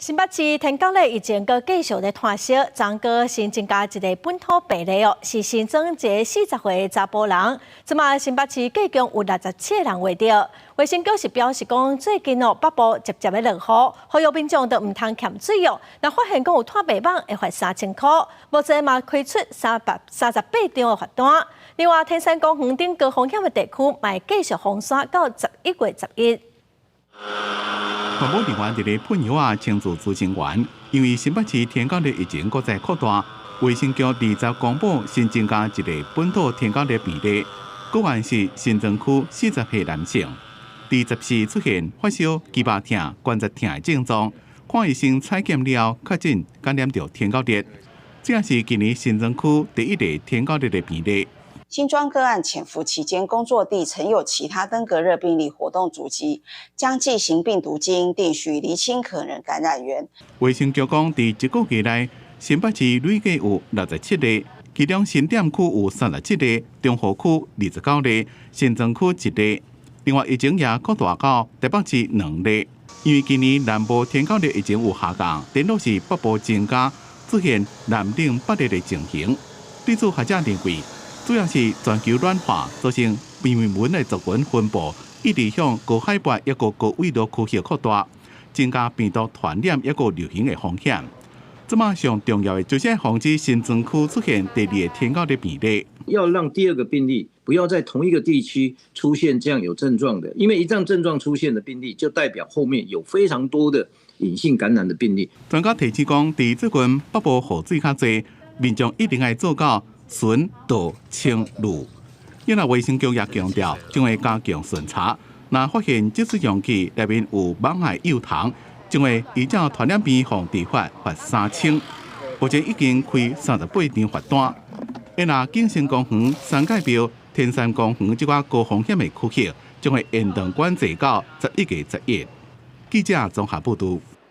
新北市天狗熱疫情閣繼續咧湠燒，昨閣新增加一个本土病例哦，是新莊一个40歲的查埔人。這馬新北市計共有67個人罹著。衛生局是表示講，最近哦北部捷捷咧落雨，呼籲民眾都毋通欠水哦。若發現講有拖袂網，會罰3000箍。目前嘛開出338張的罰單。另外，天山公園頂高風險的地區，嘛會繼續封山到11月11。環保人員佇咧噴藥仔清除孳生源，因為新北市天狗熱疫情閣再擴大，衛生局20公布新增加一个本土天狗熱病例，個案是新莊區40歲男性，佇14出現發燒、肌肉疼、關節疼的症狀，看醫生採檢了後確診感染著天狗熱，這也是今年新莊區第一例天狗熱的病例。新莊個案潛伏期間，工作地曾有其他登革熱病例活動足跡，將進行病毒基因定序，釐清可能感染源。衛生局講，佇這個月內，新北市累計有67例，其中新店區有37例，中和區29例，新莊區一例。另外，疫情也擴大到台北市兩例。因為今年南部天狗熱疫情有下降，顛倒是北部增加，出現南冷北熱的情形。對此，學者認為，主要是全球暖化造成病媒蚊的族群分布一直向高海拔抑閣高緯度區域擴大，增加病毒傳染抑閣流行的風險。這馬上重要的就是防止新莊區出現第二个天狗熱病例。要讓第二個病例不要在同一個地區出現這樣有症狀的，因為一旦症狀出現的病例，就代表後面有非常多的隱性感染的病例。專家提醒講，佇最近北部雨水較濟，民眾一定愛做到巡、倒、清、濾。另外，衛生局也強調，將會加強巡查，若發現積水容器內面有蠓仔幼蟲，將會依照傳染病防治法罰三千。目前已經開38張罰單。若景星公園、三界廟、天山公園這寡高風險的區域，將會延長管制到11月11。記者綜合報導。